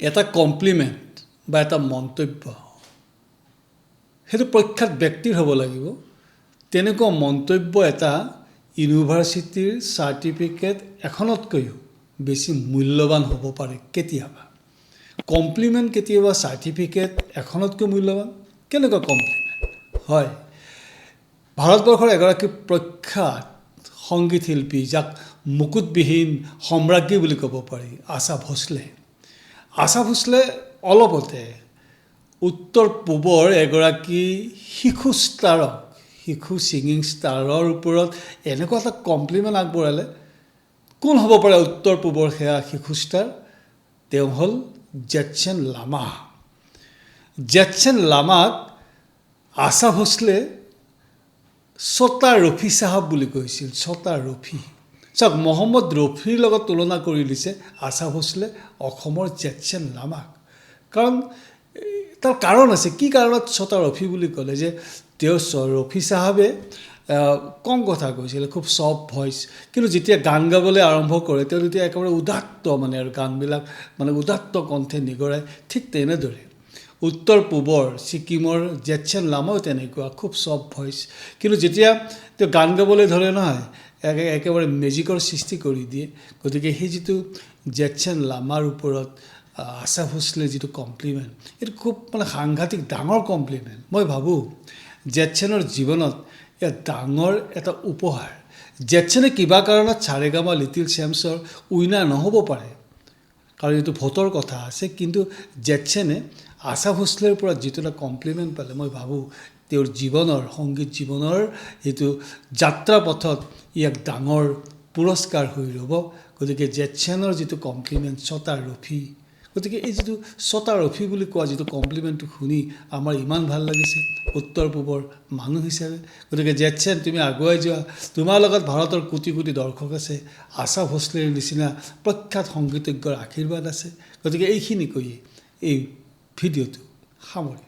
এটা কমপ্লিমেণ্ট বা এটা মন্তব্য, সেইটো প্ৰখ্যাত ব্যক্তিৰ হ'ব লাগিব। তেনেকুৱা মন্তব্য এটা ইউনিভাৰ্চিটিৰ চাৰ্টিফিকেট এখনতকৈও বেছি মূল্যৱান হ'ব পাৰে। কেতিয়াবা কমপ্লিমেণ্ট কেতিয়াবা চাৰ্টিফিকেট এখনতকৈ মূল্যৱান। কেনেকুৱা কমপ্লিমেণ্ট হয়? ভাৰতবৰ্ষৰ এগৰাকী প্ৰখ্যাত সংগীত শিল্পী, যাক মুকুটবিহীন সম্ৰাজ্ঞী বুলি ক'ব পাৰি, আশা ভোছলে। আশা ভোছলে অলপতে উত্তৰ পূবৰ এগৰাকী শিশু ষ্টাৰক, শিশু ছিংগিং ষ্টাৰৰ ওপৰত এনেকুৱা এটা কমপ্লিমেণ্ট আগবঢ়ালে। কোন হ'ব পাৰে উত্তৰ পূবৰ সেয়া শিশু ষ্টাৰ? তেওঁ হ'ল জেটচেন লামা। জেটচেন লামাক আশা ভোছলে ছোটা ৰফি চাহাব বুলি কৈছিল। ছোটা ৰফি। চাওক, মহম্মদ ৰফিৰ লগত তুলনা কৰি দিছে আশা ভোছলে অসমৰ জেটচেন লামাক। কাৰণ তাৰ কাৰণ আছে। কি কাৰণত ছোটা ৰফি বুলি ক'লে যে তেওঁ ৰফি চাহাবে কম কথা কৈছিলে, খুব ছফ্ট ভইচ, কিন্তু যেতিয়া গান গাবলৈ আৰম্ভ কৰে, তেওঁ তেতিয়া একেবাৰে উদাত্ত, মানে আৰু গানবিলাক মানে উদাত্ত কণ্ঠে নিগৰাই। ঠিক তেনেদৰে উত্তৰ পূবৰ ছিকিমৰ জেটচেন লামাও তেনেকুৱা, খুব ছফ্ট ভইচ, কিন্তু যেতিয়া তেওঁ গান গাবলৈ ধৰে নহয়, একেবাৰে মেজিকৰ সৃষ্টি কৰি দিয়ে। গতিকে সেই যিটো জেটচেন লামাৰ ওপৰত আশা ভোছলে যিটো কমপ্লিমেণ্ট, এইটো খুব মানে সাংঘাতিক ডাঙৰ কমপ্লিমেণ্ট। মই ভাবোঁ জেটচেনৰ জীৱনত ইয়াত ডাঙৰ এটা উপহাৰ। জেটচেনে কিবা কাৰণত চাৰেগামা লিটিল চেম্পছৰ উইনাৰ নহ'ব পাৰে, কাৰণ এইটো ভোটৰ কথা আছে, কিন্তু জেটচেনে আশা ভোছলেৰ পৰা যিটো এটা কমপ্লিমেণ্ট পালে, মই ভাবোঁ তেওঁৰ জীৱনৰ, সংগীত জীৱনৰ যিটো যাত্ৰা পথত ই এক ডাঙৰ পুৰস্কাৰ হৈ ৰ'ব। গতিকে জেটচেনৰ যিটো কমপ্লিমেণ্ট, ছোটা ৰফি, গতিকে এই যিটো ছোটা ৰফি বুলি কোৱা যিটো কমপ্লিমেণ্টটো শুনি আমাৰ ইমান ভাল লাগিছে উত্তৰ পূবৰ মানুহ হিচাপে। গতিকে জেটচেন, তুমি আগুৱাই যোৱা। তোমাৰ লগত ভাৰতৰ কোটি কোটি দৰ্শক আছে, আশা ভোছলেৰ নিচিনা প্ৰখ্যাত সংগীতজ্ঞৰ আশীৰ্বাদ আছে। গতিকে এইখিনি কৈয়ে এই ভিডিঅ'টো সামৰিলোঁ।